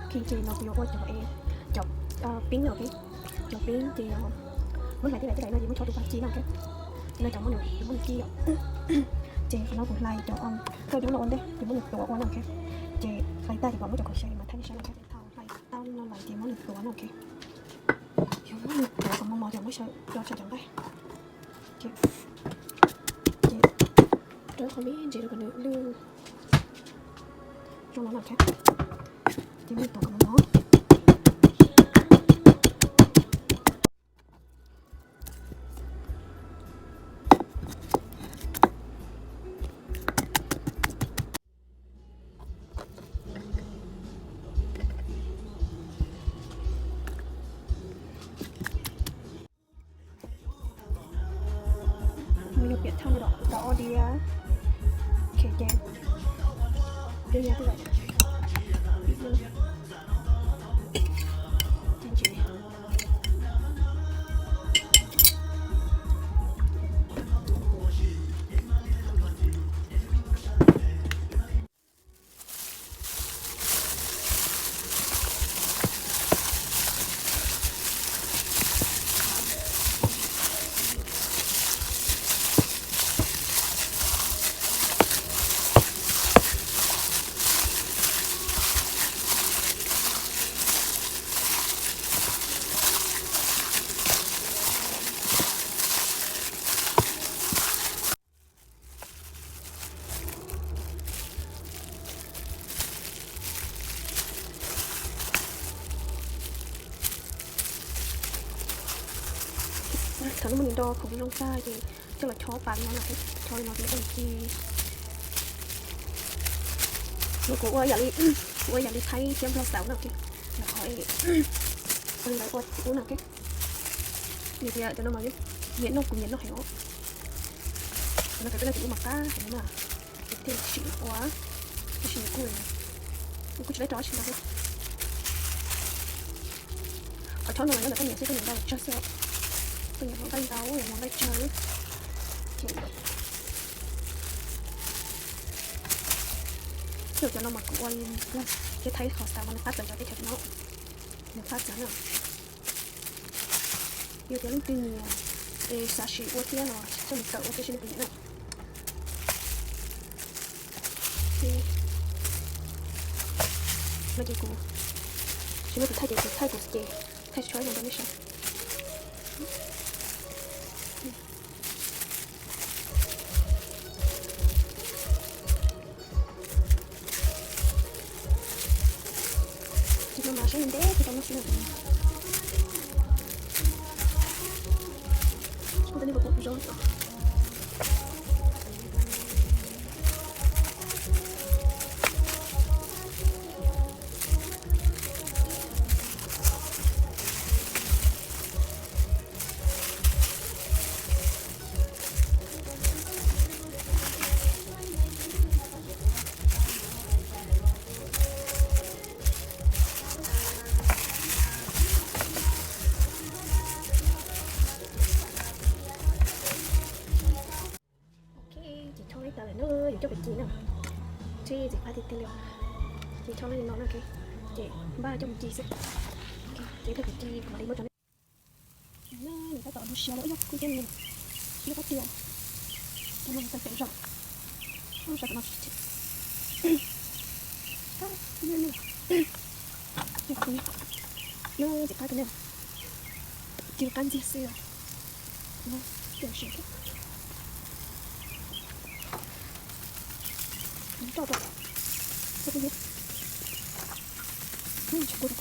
Ok, ces no kuv yuav ua cov, cov pib no, ok, cov pib ces muab hlais tej daim tej daim no ces muab chob rau pab ci no, ok. Ces no cov muab nws, muab nws ci yom. Ces qhov no kuv hlais cov kawj dub no ua ntej ces muab nws tuav ua no, ok. Ces hlais tag ces pom muab cov khaub xyaw mas thaij nej saib no, ok. Thaum hlais tau li no lawm ces muab nws tuav no, ok. Yog muab nws tuav kom mos mos ces muab xyaw tso saum cov nqaij. Ces rau qhov me ntsis rau kom nws lwj zoo no na, ok. Ces muab nws tuav kom mos mos. Nws yog piam thaj no, tau ob diav. Ok, ces, ces yog twb yom. Thaum no muab nws do khoom zoo tag ces coj los chob pas no na, chob li no ces coj los ci. No kuv ua yam li, ua yam li Thaib thiab Nplog xaus na, ok. Rau qhov ua li lawv ua ub no, ok. Yog tias cov no mas nyiam noj, kuv nyiam noj heev os. Cov no cov peb no ces ub mas qab heev na. Ces thiaj sim ua, tab sis kuj, kuj tsis tau rau tsis ntau. Qhov chob no mas nyob ntawm koj nyiam xwb, koj nyiam ntau los tsawg xwb. Koj nyiam ua nqaij ntau los ua nqaij tsawg. Ces cov no mas kuv ua li thiab Thaib qhov xaus mas nws qab plaws cov teb chaws no, nws qab plaws na. Yog tias leej twg nyiam es xav sim ua thiab los coj mus kawm ua thiab seb leej twg nyiam na. No ces kuv, tsis muaj tus thaij ces tus thaij kuv ces thaij tshuab no rau nej saib. Ces no mas saib ntev tau lub xwb na. Ok, ces chob ib tag lawm na, yuav coj mus ci na. Tsis txiv qab tiag tiag li os. Ces chob li no na, ces npaj coj mus ci xwb. Ces thawj kav ci kuv mam li muab rau nej. Nws tab tom lub siav lawm, yog kuj coj mus siav qab tiag. Cov no tawg pem zog. Ub, sab tom no tsis, no ces qab tus nej, ci qab ntxiag xwb os. Ces siav thiab. Roj rau, roj pub hiab. Ub, tsis kub rau.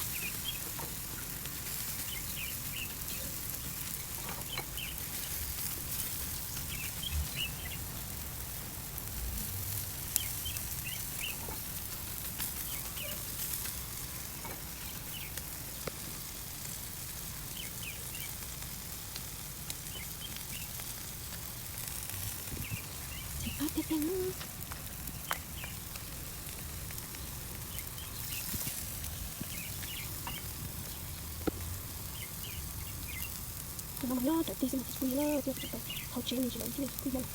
Ces qab tiag tiag na. Cov no mas nyob rawv tig xwb mas tsis kuj yog na, thiaj tau hauv tsev nws tsis lawv thiaj kuj yog.